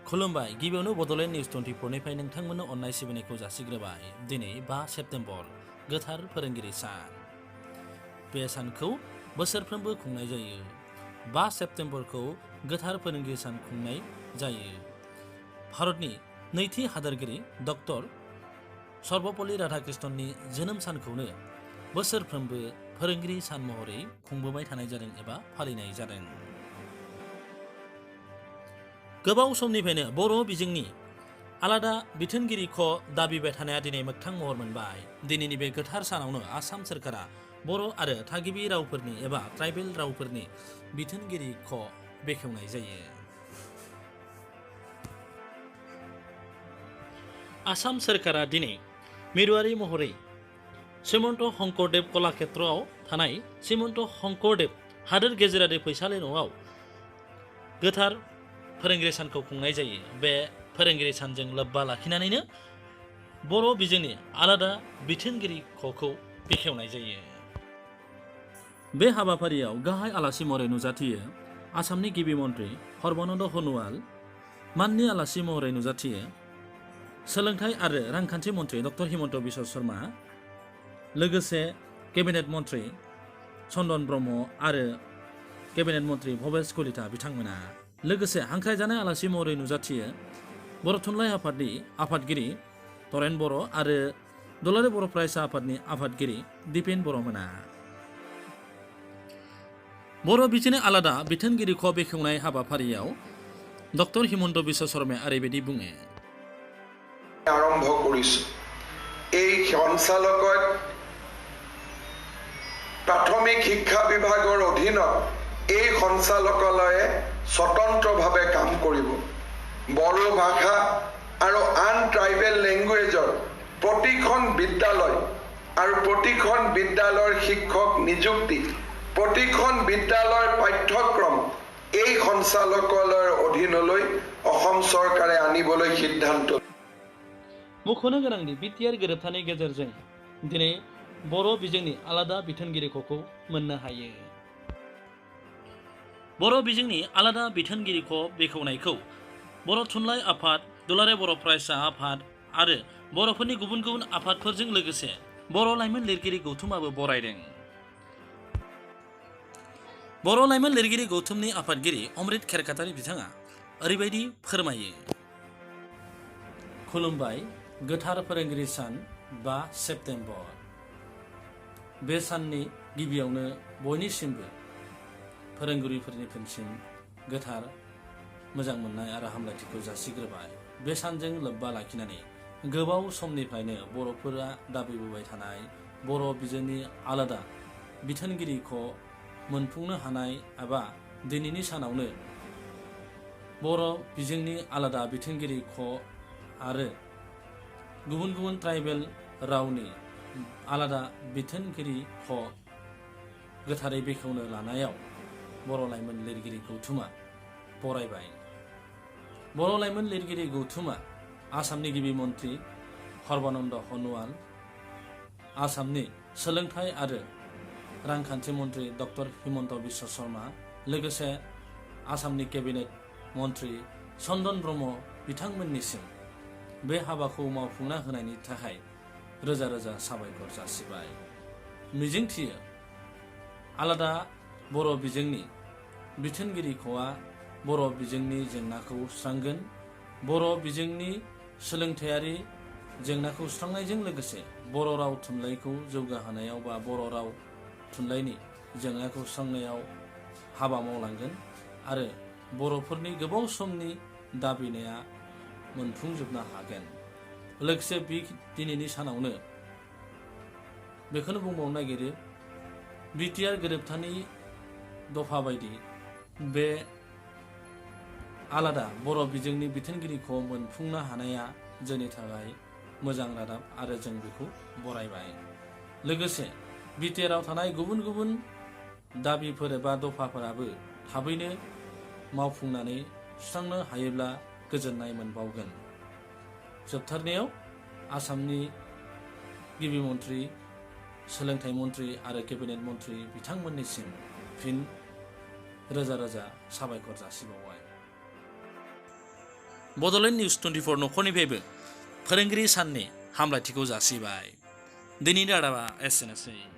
खुलुमबाय गिबियावनो बड'लेण्ड निउज 24 निफ्राय नोंथांमोननो अननाय सिबिनायखौ जासिग्रोबाय। दिनै 5 सेप्तेम्बर गोथार फोरोंगिरि सान। बे सानखौ बोसोरफ्रोमबो खुंनाय जायो। 5 सेप्तेम्बरखौ गोथार फोरोंगिरि सान खुंनाय जायो। भारतनि नैथि हादोरगिरि डक्टर सर्वपल्ली राधाकृष्णननि जोनोम सानखौनो बोसोरफ्रोमबो फोरोंगिरि सान महरै खुंबोबाय थानाय जादों एबा फालिनाय जादों। गोबाव समनिफ्रायनो बर' बिजोंनि आलादा बिथोनगिरिखौ दाबिबाय थानाया दिनै मोगथां महर मोनबाय। दिनैनि बे गोथार सानावनो आसाम सोरखारा बर' आरो थागिबि रावफोरनि एबा ट्राइबेल रावफोरनि बिथोनगिरिखौ बेखेवनाय जायो। आसाम सोरखारा दिनै मिरुआरि महरै श्रीमन्त शंकरदेव कलाक्षेत्रआव थानाय श्रीमन्त शंकरदेव हादोर गेजेरारि फैसालि न'आव गोथार फोरोंगिरि सानखौ खुंनाय जायो। बे फोरोंगिरि सानजों लोब्बा लाखिनानैनो बर' बिजोंनि आलादा बिथोनगिरि ख'खौ बेखेवनाय जायो। बे हाबाफारियाव गाहाय आलासि महरै नुजाथियो आसामनि गिबि मन्त्रि सर्बानन्द सन'वाल, माननि आलासि महरै नुजाथियो सोलोंथाइ आरो रांखान्थि मन्त्रि डक्टर हिमन्त बिश्व शर्मा, लोगोसे केबिनेट मन्त्रि सनदन ब्रह्म आरो केबिनेट मन्त्रि भबेश कलिता बिथांमोना। लोगोसे हांख्रायजानाय आलासि महरै नुजाथियो बर' थुनलाइ आफादनि आफादगिरि तरेन बर' आरो दुलाराय बर' फरायसा आफादनि आफादगिरि दिपेन बर'मोना। बर' बिजोंनि आलादा बिथोनगिरिखौ बेखेवनाय हाबाफारियाव डक्टर हिमन्त बिश्व शर्माया ओरैबायदि बुङो। আৰম্ভ কৰিছো এই সঞ্চালকত প্ৰাথমিক শিক্ষা বিভাগৰ অধীনত এই সঞ্চালকালয়ে স্বতন্ত্ৰভাৱে কাম কৰিব। বড়ো ভাষা আৰু আন ট্ৰাইবেল লেংগুৱেজৰ প্ৰতিখন বিদ্যালয় আৰু প্ৰতিখন বিদ্যালয়ৰ শিক্ষক নিযুক্তি, প্ৰতিখন বিদ্যালয়ৰ পাঠ্যক্ৰম এই সঞ্চালকালয়ৰ অধীনলৈ অসম চৰকাৰে আনিবলৈ সিদ্ধান্ত। मख'नो गोनांदि बिटिआर गोरोबथानि गेजेरजों दिनै बर' बिजोंनि आलादा बिथोनगिरि ख'खौ मोननो हायो। बर' बिजोंनि आलादा बिथोनगिरि ख' बेखेवनायखौ बर' थुनलाइ आफाद, दुलाराय बर' फरायसा आफाद आरो बर'फोरनि गुबुन गुबुन आफादफोरजों लोगोसे बर' लाइमोन लिरगिरि गौथुमाबो बरायदों। बर' लाइमोन लिरगिरि गौथुमनि आफादगिरि अमृत खेरखातारि बिथाङा ओरैबायदि फोरमायो। खुलुमबाय गोथार फोरोंगिरि सान 5 सेप्तेम्बर। बे साननि गिबियावनो बयनिसिमबो फोरोंगिरिफोरनिसिम गोथार मोजां मोननाय आरो हामलायथिखौ जासिग्रोबाय। बे सानजों लोब्बा लाखिनानै गोबाव समनिफ्रायनो बर'फोरा दाबिबोबाय थानाय बर' बिजोंनि आलादा बिथोनगिरिखौ मोनफुंनो हानाय एबा दिनैनि सानावनो बर' बिजोंनि आलादा बिथोनगिरि ख' आरो गुबुन गुबुन ट्राइबेल रावनि आलादा बिथोनगिरि ख' गोथारै बेखेवनो लानायाव बर' लाइमोन लिरगिरि गौथुमा बरायबाय। बर' लाइमोन लिरगिरि गौथुमा आसामनि गिबि मन्त्रि सर्बानन्द सन'वाल, आसामनि सोलोंथाइ आरो रांखान्थि मन्त्रि डक्टर हिमन्त बिश्व शर्मा, लोगोसे आसामनि केबिनेट मन्त्रि सनदन ब्रह्म बिथांमोननिसिम बे हाबाखौ मावफुंना होनायनि थाखाय रोजा रोजा साबायखर जासिबाय। मिजिंथियो आलादा बर' बिजोंनि बिथोनगिरि ख'आ बर' बिजोंनि जेंनाखौ सुस्रांगोन। बर' बिजोंनि सोलोंथायारि जेंनाखौ सुस्रांनायजों लोगोसे बर' राव थुनलाइखौ जौगाहोनायाव बा बर' राव थुनलाइनि जेंनाखौ सुस्रांनायाव हाबा मावलांगोन आरो बर'फोरनि गोबाव समनि दाबिनाया मोनफुंजोबनो हागोन। लोगोसे बे दिनैनि सानावनो बेखौनो बुंबावनो नागिरो बिटिआर गोरोबथानि दफा बायदि बे आलादा बर' बिजोंनि बिथोनगिरिखौ मोनफुंनो हानाया जोंनि थाखाय मोजां रादाब आरो जों बेखौ बरायबाय। लोगोसे बिटिआरआव थानाय गुबुन गुबुन दाबिफोर एबा दफाफोराबो थाबैनो मावफुंनानै सुस्रांनो हायोब्ला गोजोननाय मोनबावगोन। जोबथारनायाव आसामनि गिबि मन्त्रि, सोलोंथाइ मन्त्रि आरो केबिनेट मन्त्रि बिथांमोननिसिम फिन रोजा रोजा साबायखर जासिबावबाय। बड'लेण्ड निउस 24 नखरनिफ्रायबो फोरोंगिरि साननि हामलायथिखौ जासिबाय। दिनैनि रादाबा एसेनोसै।